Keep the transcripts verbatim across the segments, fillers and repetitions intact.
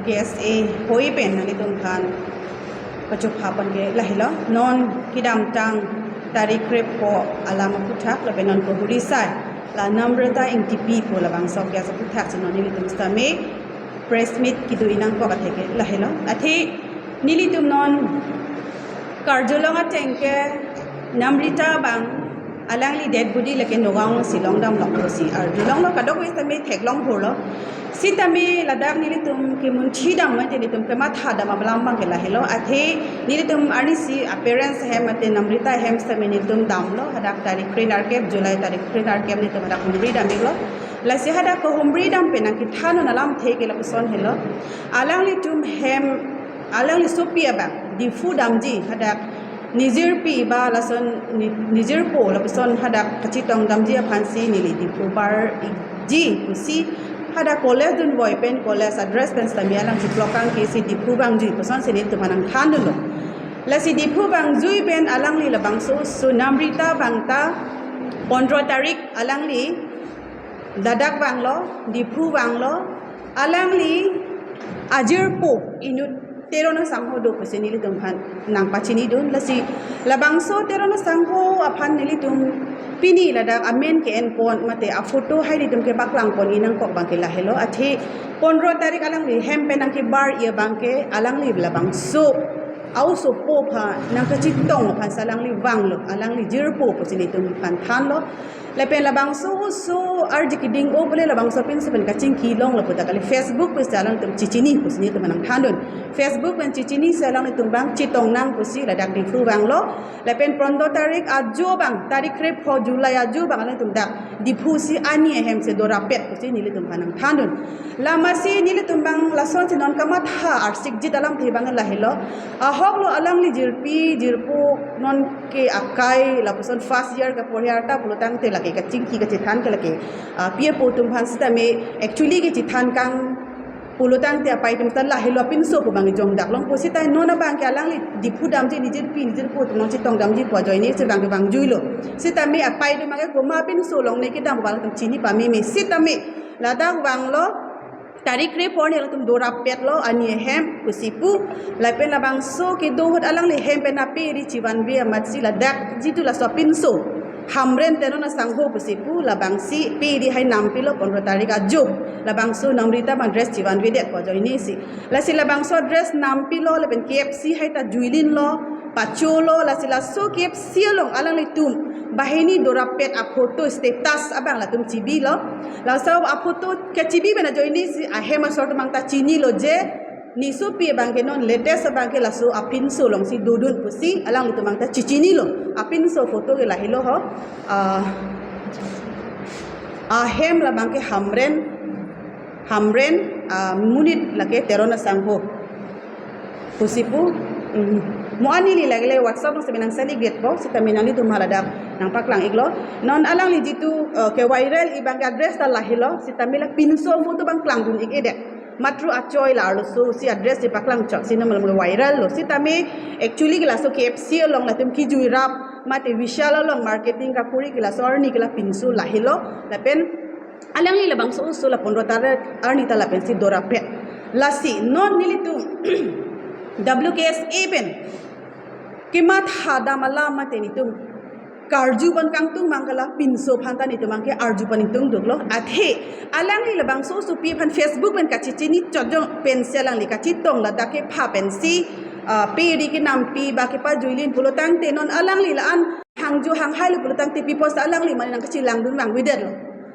K S A hoi pen nanglitum aphan kachupha pon ke lahelo. Non kedamtang tarik krepho alam aphuthak lapen non kohuri sai la Namrita Engtipi pu labangso case aphuthak si non nelitum sitame press meet kedo-i nangkok athe ke lahelo. Athe nelitum non karjulong ateng ke Namrita abang alangli dead body lake Nagaon si longdam longpo si arjulonglo, kadokave sitame theklong hurlo. Sitame ladak nelitum kemunthi dam mate nelitum kematha dam alam abang ke lahelo. Athe nelitum arnisi a-parents ahem mate Namrita ahem sitame nelitum damlo, hadak tarik kre-nerkep, July tarik kre-nerkep nelitum hadak humri dam-iklo. Lasi hadak kohumri dam pen nangkethan alamthe ke lapuson helo. Alanglitum hem, alangli sopi abang Diphu damji, hadak nijirpi ba lason ni-, nijirpo lapuson hadak kachetong damji aphansi neli Diphu bar-ikji pusi hadak college dunvoi pen college a-dress pen sitame alang chiplokang ke si Diphu vangjuji puson si nelitum aphan nangthandunlo. Lasi Diphu vangjui pen alangli labangso oso Namrita abang ta pondro tarik alangli ladak vanglo, Diphu vanglo, alangli ajirpo inut Teron asangho do pusi nelitum aphan nangpachinidun. Lasi labangso Teron asangho aphan nelitum pini ladak amen ke-en pon mate a-photo hai nelitum kepaklang pon-i nangkok abang ke lahelo. Athe pondro tarik alangli hem pen nangkebar-i abang ke alangli labangso a-osopo aphan nangkachetong aphan si alangli vanglo, alangli jirpo pusi nelitum aphan thanlo. Lapen labangso oso arji keding-o pule labangso pinso pen kachingki longlo pu ta kali, Facebook pen si alangtum chechini pusi nelitum aphan nangthandun. Facebook pen chechini si alangtum abang chetong nang pusi ladak Diphu vanglo. Lapen pondro tarik ajo abang, tarik krepho July ajo abang alangtum dak Diphu si ani ahem si dorapet pusi nelitum aphan nangthandun. Lamasi nelitum abang lason si non kamatha arsikjit alamthe abang lahelo. Ahoklo alangli jirpi jirpo non ke akai lapuson first year kaporhi arta pulotangte lake kachingki kachethan ke lake, ah, pi apo atum aphan sitame actually kachethan kang pulotangte apei atum ta lahelo apinso pu abang jongdak longpo sita non abang ke alangli Diphu damji nijirpi nijirpo atum nangchetong damji pu ajoine si abang ke vangjuilo. Sitame apei atum abang ke komat apinso along ne kedam abang atum chini pameme sitame ladak vanglo. Tarik krepho arni alangtum dorapetlo ani ahem pusi pu. Lapen labangso kedo ahut alangli hem pen ape ri chevanve amatsi ladak jitu laso apinso Hamren Teron asangho pusi pu labangsi pe ri hai nampilo pondro tarik ajo. Labangso Namrita abang dress chevanvedet pu ajoine si. Lasi labangso dress nampilo lapen K F C hai ta juilinlo, pacholo, lasi laso K F C along alanglitum banghini dorapet a-photo status abang latum chibilo. Laso a-photo kechibi pen ajoine si ahem asor atum abang ta chinilo je ne sopi abang ke non latest abang ke laso apinso alongsi dodun pusi alanglitum abang ta chechinilo. Apinso photo ke lahelo ho. Ah, ahem labang ke Hamren, Hamren, ah, monit lake Teron asangho pusi pu, mm, mo ani neli lake le WhatsApp along sitame nangsalikdetpo, sitame nanglitum haladak nangpaklang-iklo. Non alangli jitu, eh, keviral-i abang ke a-dress ta lahelo, sitame la pinso photo abang klangdun-ik-edet. Matro achoi la arloso si a-dress si paklang chot si non malam virallo. Sitame actually ke laso K F C along latum kejui rap mate Vishal along marketing kapuri ke laso arni ke la pinso lahelo. Lapen alangli labangso oso la pondro tarik arni ta lapensi dorapet. Lasi non nelitum W K S A pen kematha dam alam mate nelitum karju pon kangtung abang ke la pinso aphan ta nelitum abang ke arju pon ingtungdunlo. Athe alangli labangso osopi aphan Facebook pen kachechini chotjong pensi alangli kachetong ladak kepha pensi, ah, pe ri kenampi ba kepajuilin pulotangte non alangli la-an hangjo hanghailo pulotangte pi apotsi alangli mane nangkachelangdun vangvedetlo.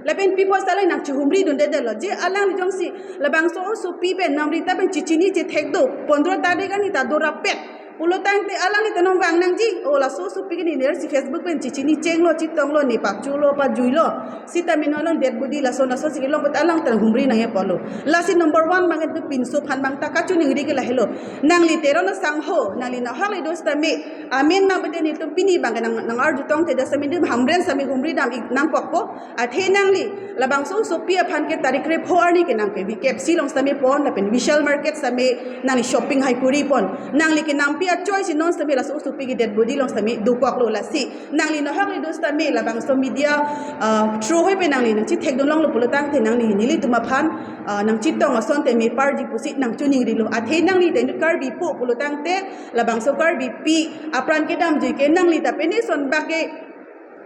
Lapen pi apotsi alangli nangchehumridundedetlo. Je alangli jongsi labangso osopi pen Namrita pen chechini chethek do, pondro tarik arni ta dorapet pulotangte alangli ta non vang nangji. O laso osopi ke ne nersi Facebook pen chechini chenglo, chetonglo, ne pacholo, pajuilo. Sitame non along dead body lason lason si kelong pute alang ta humri nangji apotlo. Lasi number one abang ke pinso aphan abang ta kachiningri ke lahelo. Nangli Teron asangho, nangli nahok le do sitame amen abang pute nelitum pini abang ke nang, nang-arju tongte dak sitame nelitum Hamren sitame humri dam-ik nangkokpo. Athe nangli labangso osopi aphan ke tarik krepho arni ke nang ke V K F C along sitame pon, lapen Vishal Market sitame nangli shopping hai kuri pon. Nangli kenampi A choice non sitame laso osopi ke dead body along sitame dokoklo lasi. Nangli nahok le do sitame labangso media, ah, through hoi pen nangli nangchithekdun longlo pulo tangte nangli nelitum aphan, ah, nangchetong asonte meparji pusi nangchiningrilo. Athe nangli ta inut Karbipo pulo tangte labangso Karbipi apran kedamjui ke nangli ta pini ason bak ke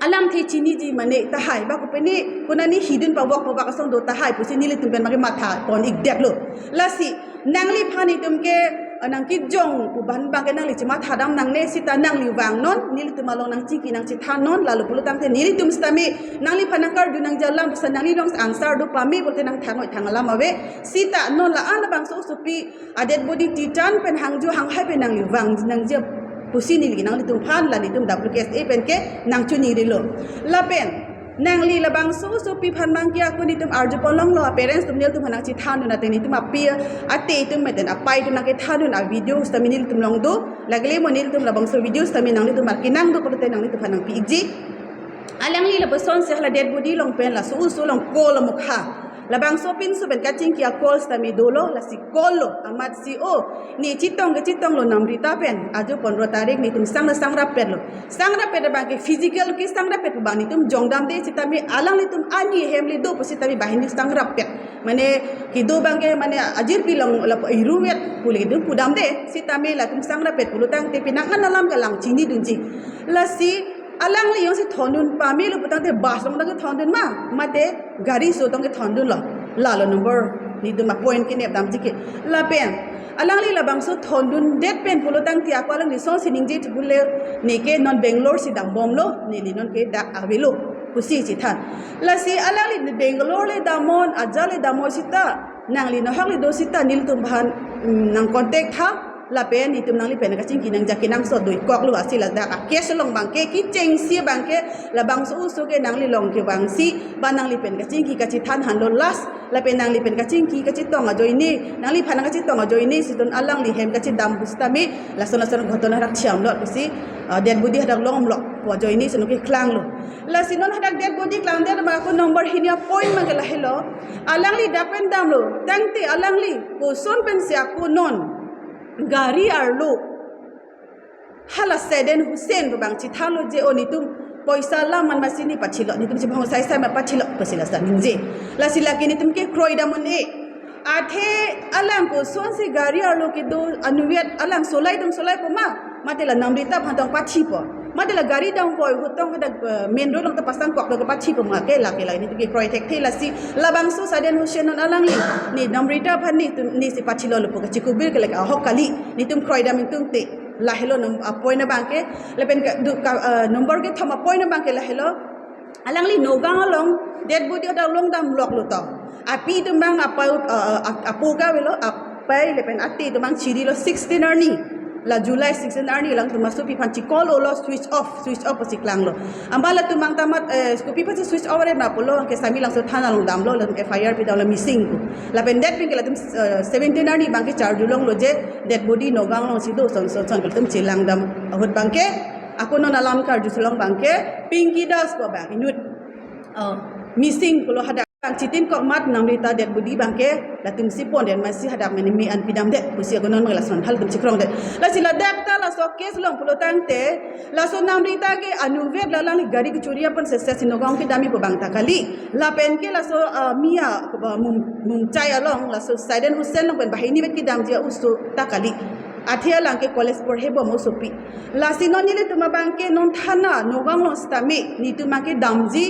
alamthe chiniji mane tahai, bak pini konani hidun pavok pavak asong do tahai pusi nelitum pen bak ke matha pon-ikdetlo. Lasi nangliphan itum ke, eh, nangkejong pu abang ke nangli chematha dam nangne sita nangli vangnon, nelitum along nangchingki nangchethannon, lalu pulo tangte nelitum sitame nangliphan nangkarju nangji alam pusi nangli along answer do pame pulote nangthangnoi thang alam ave. Sita non la-an labangso osopi a dead body titan pen hangjo hanghai pen nangli vang nangji pusi neli nanglitum aphan la nelitum W K S A pen ke nangchiningrilo. Lapen nangli labangso osopi aphan bang ke ako nelitum arju pon longlo, parents atum nelitum aphan nangchethandun ateng nelitum api ate atum meten apai atum nangkethandun a video sitame nelitum along do. Lagile mo nelitum labangso video sitame nanglitum aphan kenang do pulote nanglitum aphan nangpi-ikji. Alangli lapuson si hala dead body along pen laso oso along call amokha. Labangso pinso pen kachingki a call sitame dolo, lasi call lo, amat si o, ne chetong ke chetonglo Namrita pen, ajo pondro tarik netum sang na sangrap petlo. Sangrap pet abang ke physical ke sangrap pet abang netum jongdamde sitame alanglitum ani hem le do pu sitame banghini sangrap pet. Mane kedo abang ke mane ajirpi along lapu iruvet pule kedo pudamde sitame latum sangrap pet pulo tangte penang an alam ke lang chinidunji. Lasi alangli jongsi thondun pamelo pu tangte bus along tangte thondun ma, mate gari so tangte thondunlo. Lalo number netum a point kenep damji ke. Lapen alangli labangso thondundet pen pulo tangte ako alangli song si ningje thu pule, neke non Bangalore si dambomlo, neli non ke dak avelo pusi chethan. Lasi alangli Bangalore le damnon, ajat le damnon sita, nangli nahok le do sita nelitum aphan, mm, nang contact tha. Lapen netum nangli pen kachingki nangji kenangsot do-ikkoklo, lasi ladak a case along bang ke kechengsi bang ke labangso oso ke nangli along kevangsi ba nangli pen kachingki kachethan hanlo last, lapen nangli pen kachingki kachetong ajoine, nangliphan nangkachetong ajoine si don alangli hem kachedam pu sitame lason lason ghotona rak chiamlo pusi, ah, dead body hadak longlo pu ajoine si non keklanglo. Lasi non hadak dead body klangdet ma ako number hini a point ma ke lahelo. Alangli dak pen damlo tangte alangli koson pensi ako non gari arlo hala Saddam Hussein pu bang chethanlo je o netum poisa lam man masi ne pachilo, netum chibong sai sai ma pachilo pusi la sa ningje. Lasi lake netum ke kroidam un-e. Athe alang koson si gari arlo kedo anuvet alang solai dong solai po ma, mate la Namrita aphan tong pachipo, mate la gari dam voi ahut tong hadak, eh, main road along ta pasangkok do ke pachipo ma ke lake la netum ke kroi thekthe. Lasi labangso Saddam Hussein non alangli ne Namrita aphan netum ne si pachilolo pu kachikubir ke lake ahok kali, netum kroidam ingtungte. Lahelo num-, a point abang ke, lapen ke du ka, eh, number kethom a point abang ke lahelo. Alangli Nagaon along dead body hadak longdam loklo to. Api atum bang apa, eh, eh, ap-, apo ke avelo, apai lapen ate atum bang chirilo sixteen arni. La July sixteen arni alangtum asopi aphan chi-call-olo switch off, switch off pusi klanglo. Amba latum bang ta mat, eh, kopi aphansi switch off re ma pulo, anke Samelangso thana along damlo, latum F I R pidamlo missing pu. Lapen det pen ke latum, eh, seventeen arni bang ke charju longlo je dead body Nagaon along si do son son son ke latum chelang dam ahut bang ke ako non alam karju si long bang ke Pinky Das pu bang inut, eh, missing pulo hadak bang chitinkok mat Namrita dead body bang ke latum si pondet masi hadak mane me-an pidamdet pusi ako non bang lason halatum chikrongdet. Lasi ladak ta laso case along pulo tangte laso Namrita ke anuvet la alangli gari kechuri aphan sese si Nagaon kedamji pu bang ta kali. Lapen ke laso, ah, Mia, ah, Mum-, Mumchai along laso Saddam Hussein along pen banghini vet kedamji a-oso ta kali. Athe alang ke college porhebom osopi. Lasi non nelitum abang ke non thana Nagaon along sitame netum abang ke damji,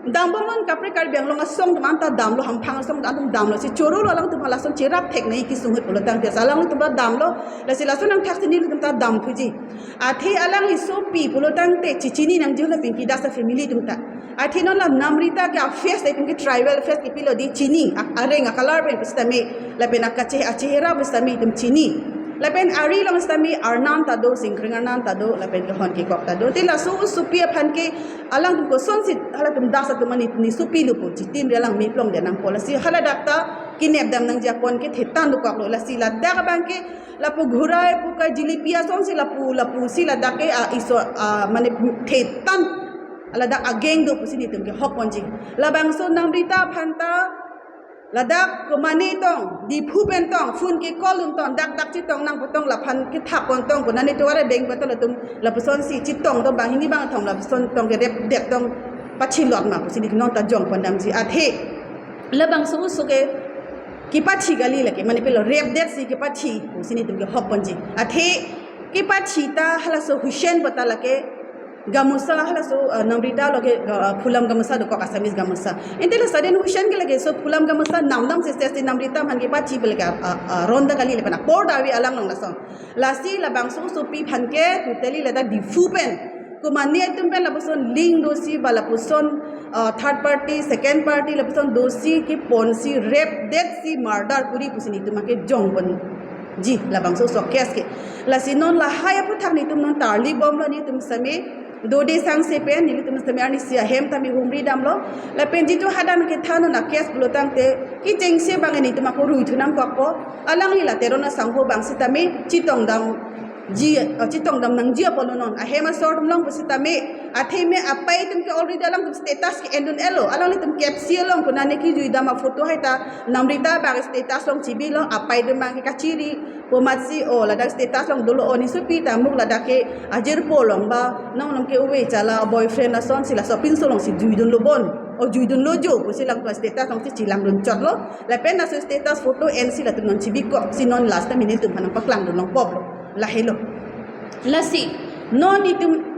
dambom non kaprek Karbi Anglong asong atum anta damlo, hamphang asong atum damlo, si chorolo alangtum lason cherap thek nai kesung ahut pulo tangte alangtum ta damlo. Lasi lason nangthak si nelitum ta dam thuji. Athe alangli sopi pulo tangte chechini nangji hala Pinky Das a-family atum ta. Athe non la Namrita ke a-face itum ke tribal face kepilo di chini, a-, areng a-color pen pusitame, lapen akache-, achehra pusitame itum chini. Lapen ari along sitame Arnan ta do, Singkring Arnan ta do, lapen ke Hon Kekok ta do. Te laso osopi aphan ke alangtum kosonsi halatum Das atum ani ne sopilo pu chitin re alang meplongdet nangpo. Lasi haladak ta kenep dam nangji apon ke thetan dokoklo. Lasi ladak abang ke lapu ghurai pu ka jilipi asonsi lapu, lapu si ladak ke, ah, iso, ah, mane thetan ladak ageng do pusi netum ke hok ponji. Labangso Namrita aphan ta Ladak komane tong, Diphu pen tong, phone ke call un tong, dak dak chetong nang pu tong laphan kethap pon tong, konane to are beng pu tong latum, lapuson si chetong tong banghini bangkethom lapuson tong ke rape det tong pachilot ma pusi neli non ta jong pon damji. Athe labangso oso ke kepathi kali lake, mane pilo rape det si kepathi pusi nelitum ke hok ponji. Athe kepathi ta halaso Hussein pu ta lake gamusa halaso, uh, Namrita lo ke, uh, phulam gamusa dokok, Assamese gamusa. Ante la sudden Hussein ke lake so phulam gamusa namdam se se si Namrita aphan kepathi pu lake, uh, uh, ronda kali lapen apor dave alang long lason. Lasi labangso osopi aphan ke totally ladak Diphu pen komane atum pen lapuson link do si ba lapuson, uh, third party, second party lapuson do si kepon si rape det si murder kuri pusi nelitum ke jong ponji labangso oso case ke. Lasi non lahai aphuthak nelitum non tarli bomlo, nelitum sitame dode sangse pen nelitum sitame arnisi ahem tame humri damlo. Lapen jitu hadak kethan non a case pulo tangte kechengsi abang nelitum ako rui thu nangkokpo. Alangli la Teron asangho abang sitame chetong damji, uh, chetong dam nangji apotlo non. Ahem asor atum long pusitame atheme apai atum ke already alangtum status ke-en dun-elo. Alanglitum kepsi along konane kejui dam aphoto hai ta Namrita abang status along chibilo, apai atum abang ke kachiri pu amatsi, o ladak status along dolo, o nesopi ta muk ladak ke ajirpo along ba nong nong ke uve chala boyfriend ason si laso pinso along si jui dunlo bon, o jui dunlo jo pusi lang status along si chelang dun chotlo. Lapen laso status photo en si latum non chibikok si non last time nelitum aphan nangpaklang dun longpoklo. Lahelo. Lasi non nelitum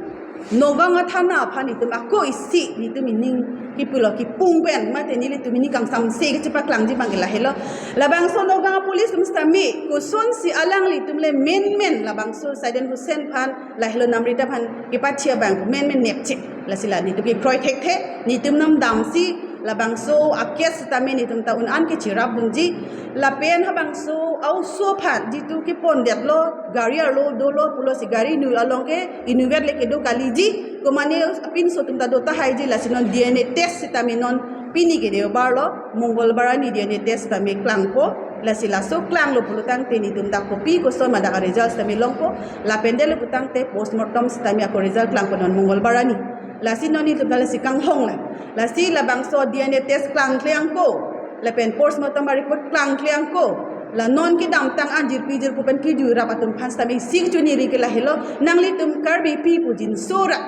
Nagaon athana aphan nelitum ako isi nelitum ining kipulo kipung pen mate nelitum ining kangsamse kechepaklangji abang ke lahelo. Labangso Nagaon police atum sitame kosonsi alanglitum le menmen labangso Sudden Hussein aphan lahelo Namrita aphan kepathi abang menmen nepchek. Lasi la nelitum kekroi thekthe, nelitum namdamsi labangso a case sitame nelitum ta un-an kecherap dunji. Lapen habangso a-oso aphan jitu kepon detlo, gari arlo dolo pulosi gari inut along ke inutvet le kedo kaliji. Komane apinso atum ta do tahaiji, lasi non D N A test sitame non pini ke Deobar lo, Mongolbar arni D N A test sitame klangpo. Lasi laso klanglo pulo tangte nelitum dak kopi koson ma dak a-result sitame longpo. Lapen detlo pu tangte postmortem sitame ako result klangpo non Mongolbar arni. Lasi non nelitum ta lasi kanghong la. Lasi labangso D N A test klangkle angko, lapen postmortem report klangkle angko, la non kedamtang an jirpi jirpo pen kejui rap atum aphan sitame isi kachiningri ke lahelo, nanglitum Karbipi pu jinso ra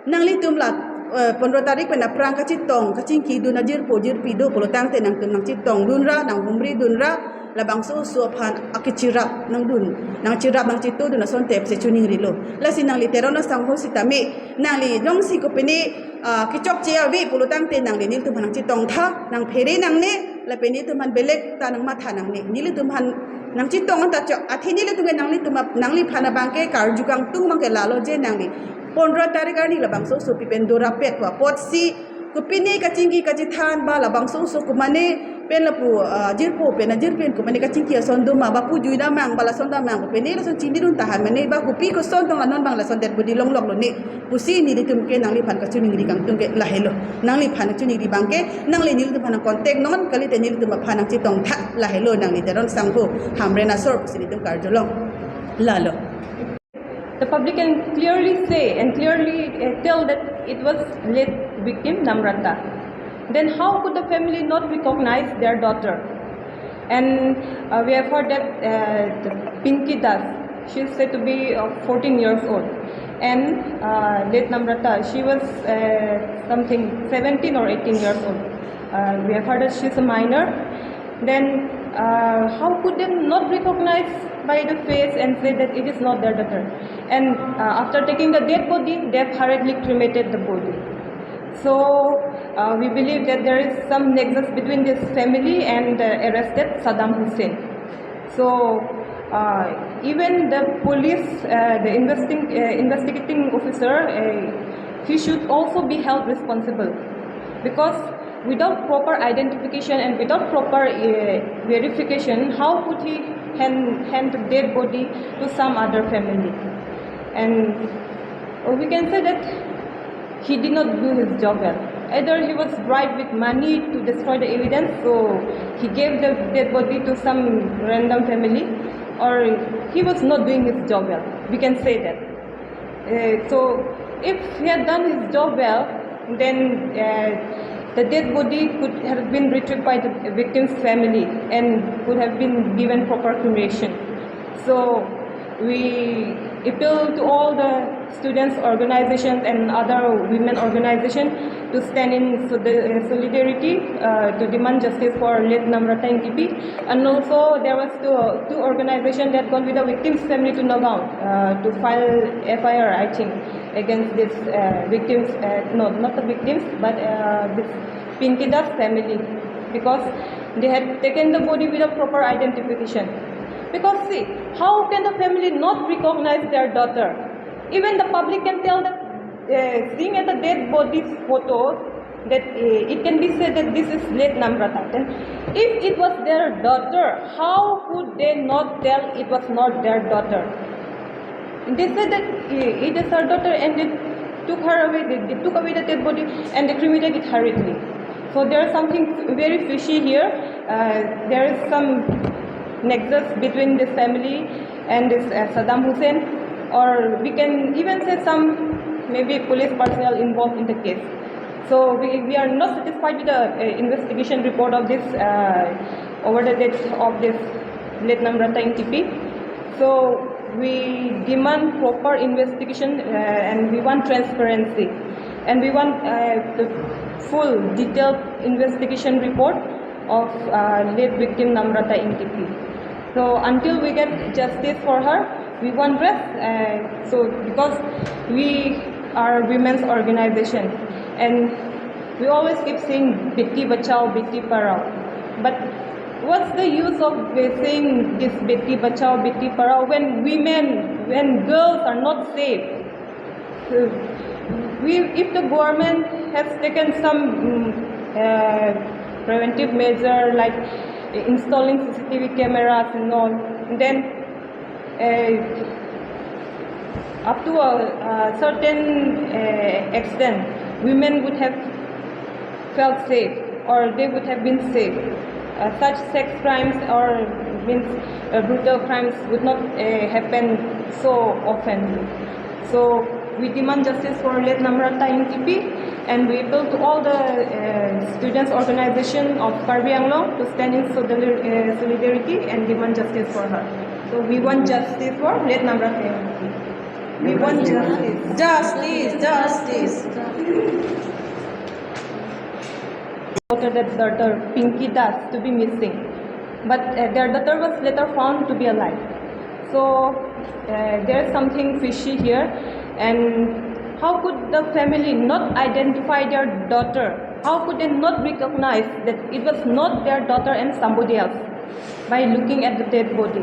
nanglitum la, eh, pondro tarik pen aphrang kachetong kachingki dun ajirpo jirpi do pulo tangte nangtum nangchetong dun ra, nanghumri dun ra, labangso oso aphan akecherap nangdun, nangcherap nangchetu dun ason tep si chiningrilo. Lasi nangli Teron asangho sitame nangli jongsi kopine, ah, kechokche ave pulo tangte nangli nelitum aphan nangchetongtha, nangphere nangne, lapen nelitum aphan belek ta nangmatha nangne. Nelitum aphan nangchetong anta chok. Athe nelitum ke nanglitum ap-, nangliphan abang ke karju kangtung abang ke lalo je nangli pondro tarik arni labangso osopi pen dorapet pu apotsi kopine kachingki kachethan ba labangso oso komane pen lapu, ah, jirpo pen ajir pen komane kachingki ason doma ba pu jui damang ba lason damang kopine lason chini dun tahan mane ba kopi koson tong la non abang lason dead body longloklo ne pusi nelitum ke nangliphan kachiningri kangtung ke lahelo. Nangliphan kachiningri abang ke nangli nelitum aphan contact non kalite nelitum aphan nangchetongtha, lahelo nangli Teron asangho Hamren asor pusi nelitum karjulong. Lalo. The public can clearly say and clearly, uh, tell that it was late victim Namrata. Then how could the family not recognize their daughter? And, uh, we have heard that, uh, the Pinky Das, she is said to be, uh, fourteen years old, and, uh, late Namrata, she was, uh, something seventeen or eighteen years old. Uh, we have heard that she's a minor. Then, uh, how could they not recognize by the face and say that it is not their daughter? And, uh, after taking the dead body, they have hurriedly cremated the body. So, uh, we believe that there is some nexus between this family and the arrested Saddam Hussein. So, uh, even the police, uh, the investing-, uh, investigating officer, uh, he should also be held responsible, because without proper identification and without proper, uh, verification, how could he hand, hand the dead body to some other family? And, uh, we can say that he did not do his job well. Either he was bribed with money to destroy the evidence, so he gave the dead body to some random family, or he was not doing his job well. We can say that. Uh, so, if he had done his job well, then, uh, The dead body could have been retrieved by the victim's family and could have been given proper cremation. So we appeal to all the students' organizations and other women organizations to stand in so the, uh, solidarity uh, to demand justice for late Namrata Engtipi. And also there was two, two organizations that gone with the victim's family to Nagaon uh, to file F I R, I think, against this uh, victims, uh, no, not the victims, but uh, this Pinky Das family, because they had taken the body without proper identification. Because see, how can the family not recognize their daughter? Even the public can tell that uh, seeing at the dead body's photo, that uh, it can be said that this is late Namrata. Then, if it was their daughter, how could they not tell it was not their daughter? They said that uh, it is her daughter, and they took her away. They, they took away the dead body and they cremated it hurriedly. So there is something very fishy here. Uh, there is some nexus between this family and this uh, Saddam Hussein, or we can even say some maybe police personnel involved in the case. So we, we are not satisfied with the uh, investigation report of this uh, over the death of this late Namrata Engtipi. So we demand proper investigation uh, and we want transparency, and we want uh, the full detailed investigation report of uh, late victim Namrata Engtipi. So until we get justice for her, we want rest. Uh, so because we are women's organization, and we always keep saying "Beti Bachao, Beti Padhao," but what's the use of uh, saying this "Beti Bachao, Beti Padhao" when women, when girls are not safe? Uh, we, if the government has taken some mm, uh, preventive measure like installing C C T V cameras and all, then uh, up to a, a certain uh, extent, women would have felt safe, or they would have been safe. Uh, such sex crimes or means uh, brutal crimes would not uh, happen so often. So we demand justice for late Namrata Engtipi, and we appeal to all the uh, students' organization of Karbi Anglong to stand in solidar- uh, solidarity and demand justice for her. So we want justice for late Namrata Engtipi. We want justice. Justice, justice. Reported that daughter Pinky Das to be missing, but uh, their daughter was later found to be alive. So uh, there's something fishy here, and how could the family not identify their daughter? How could they not recognize that it was not their daughter and somebody else by looking at the dead body?